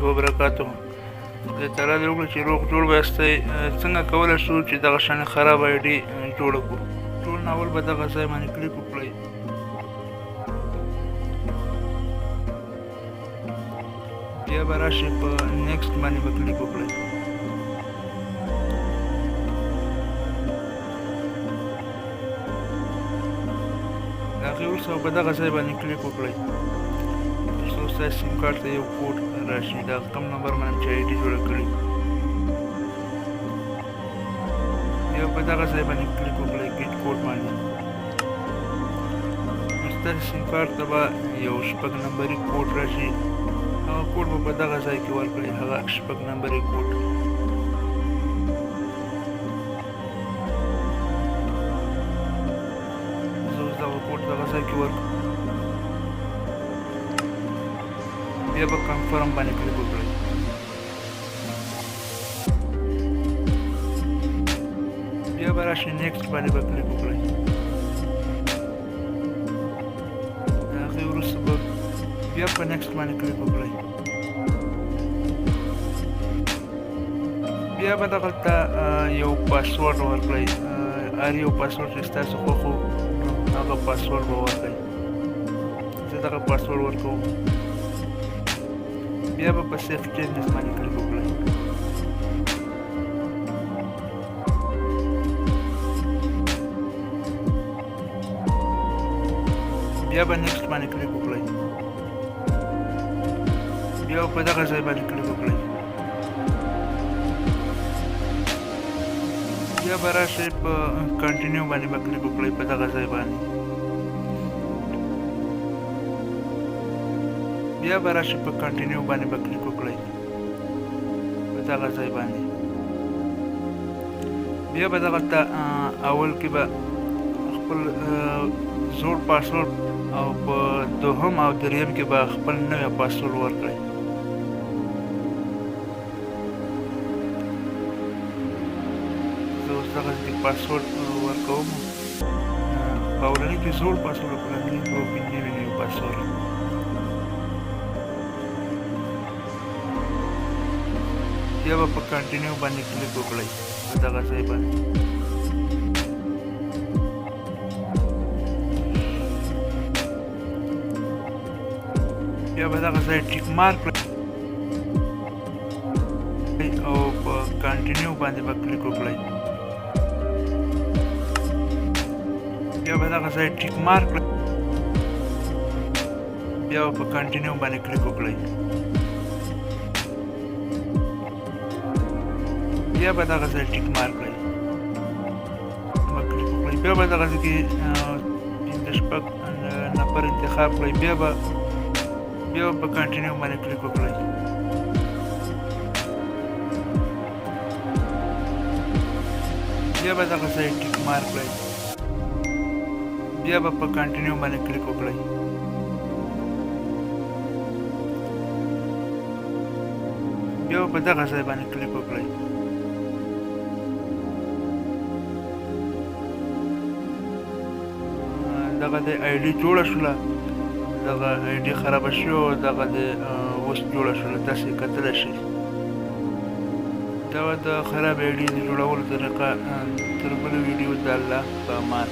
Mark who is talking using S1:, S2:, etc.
S1: وبرکاته. خدای تعالی دې وکړي چې روغ جوړ به یاستئ. څنګه کولی شو چې دغه شان خراب آی ډي جوړه کړو؟ ټول نه اول به دغه ځای باندې کلیک وکړئ. بیا به راشئ په نیکسټ باندې به کلیک وکړئ. د هغې وروسته به په دغه ځای باندې کلیک وکړئ تر څو ستاسو سیم کارت ته یو کوډ راشي، دا کوم نمبر باندې چې آی ډي جوړه کړي. بیا په دغه ځای باندې کلیک وکړئ ګیټ کوډ باندې. نو ستاسو سیم کارت ته به یو شپږ نمبري کوډ راشي، هغه کوډ به په دغه ځای کې ورکړئ، هغه شپږ نمبري کوډ. زه اوس دغه کوډ دغه ځای کې ورکړم. بیا به کنفرم باندې کلیک وکړئ. بیا به راشئ نیکسټ باندې به کلیک وکړئ. د هغې وروسته به بیا په نیکسټ باندې کلیک وکړئ. بیا به دغلته یو پاسورډ ورکړئ، هر یو پاسورډ چې ستاسو خوښ و هغه پاسورډ به ورکړئ. زه دغه پاسورډ ورکوم. بیا به په سیف چینجز باندې کلیک وکړئ. بیا به نیکسټ باندې کلیک وکړئ. بیا په دغه ځای باندې کلیک وکړئ. بیا به راشئ په کنټینیو باندې به کلیک وکړئ په دغه ځای باندې. بیا به راشئ په کنټینیو باندې به کلیک وکړئ په دغه ځای باندې. بیا به دغلته اول کې به خپل زوړ پاسورډ او په دوهم او دریم کې به خپل نوی پاسورډ ورکړئ. زه اوس دغه کې پاسورډ ورکوم. په اولني کې زوړ پاسورډ، په لاندې دوه کې نوی نوی پاسورډ. بیا به په کنټینیو باندې کلیک وکړئ په دغه ځای باندې. بیا به دغه ځای ټیک مارک کړئ او په کنټینیو باندې به کلیک وکړئ. بیا به دغه ځای ټیک مارک کړئ. بیا په کنټینیو باندې کلیک وکړئ. بیا به دغه ځای ټیک مارک کړئ، کلیک وکړئ. بیا به دغه ځای کې پنځه شپږ نمبر انتخاب کړئ. بیا به په کنټینیو باندې کلیک وکړئ. بیا به دغه ځای ټیک مارک کړئ. بیا به په کنټینیو باندې کلیک وکړئ. بیا په دغه ځای باندې کلیک وکړئ. دغه د آی ډي جوړه شوله، دغه آی ډي خرابه شوې او دغه د اوس جوړه شوله، تاسې کتلی شئ. دا د خراب آی ډي د جوړولو طریقه. تر بلې ویډیو د الله په امان.